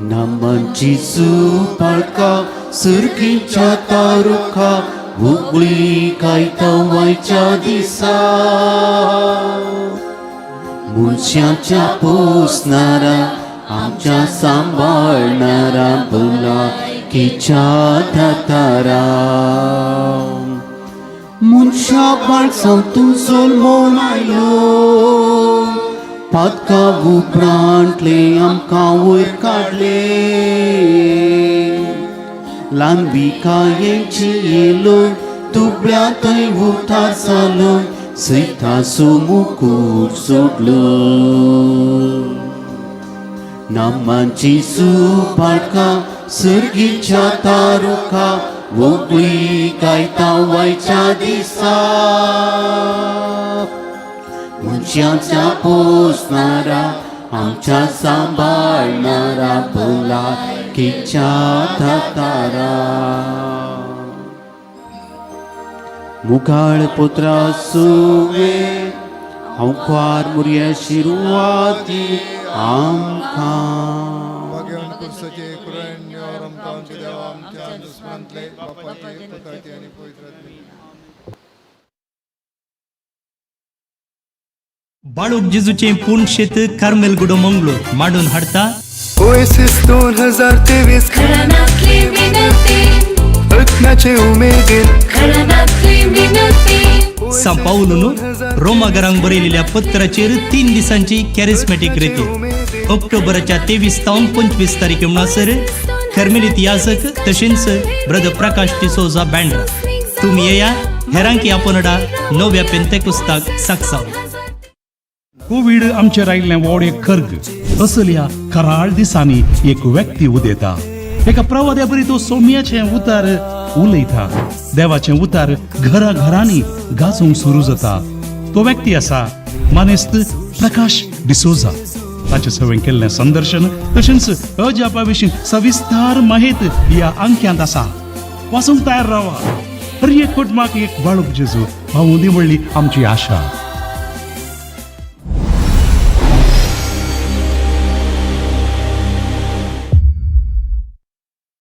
नामांची सुपाळका सुरखीच्या तारुखा उगळी कायता वायच्या दिसा मनशाच्या पोसणारा आमच्या सांबाळणारा भलाकीच्या दातारा मनशा बाळसांव तूं जल्मोन आयलो पातका उपरांतले आमकां वयर काडले ल्हानविकायेची येलो दुबळ्या थंय उठार जालो सैताचो मुकूट सोडलो नामांची सुपाळका सर्गीच्या तारुखा वोगळी गायता वायच्या दिसा मनशाच्या पोसणारा आमच्या सांबाळणारा भलाकीच्या दातारा मुखाळ पुत्रा सुवे हांव क्वार मुरया शिरवाती आमकां भाग्यवान कुर्साचे कुरण्य आमकां आमच्या देवा आमच्या दुस्मनांतले बापाचे पुताचे आनी पवित्र आत्म्याचे. बाळूक जेजूचें पूण शेत कार्मेल गुडो मंगळूर मांडून हाडता. ओएसिस 2023 घरानातली विनंती ऐकण्याचे उमेदीन घरानातली विनंती. सां पावलून रोमागरांक बरयलेल्या पत्राचेर 3 दिसांची कॅरिस्मॅटीक रिती ऑक्टोबराच्या 23 तावन 25 तारखे म्हणसर कर्मेलीत याजक तशेंच ब्रदर प्रकाश डिसोजा बँड्रा. तुमी येया हेरांकी आपोनडा नव्या पेंतेकुस्ताक साकसाव. कोवीड आमचेर आयिल्लें व्हड एक खर्ग. असल्या कराळ दिसांनी एक व्यक्ती उदेता, एका प्रवाद्या बरी तो सोम्याचें उतार उलयता, देवाचें उतार घरा घरांनी गाजोवंक सुरू जाता. तो व्यक्ती आसा मानेस्त प्रकाश डिसोजा. ताचे सवें केल्लें संदर्शन तशेंच अजापा विशीं सविस्तार माहित ह्या अंक्यांत आसा. वाचूंक तयार रावा. हर एक कुटुंबाक एक बाळूक जेजू पावूं दी म्हणली आमची आशा.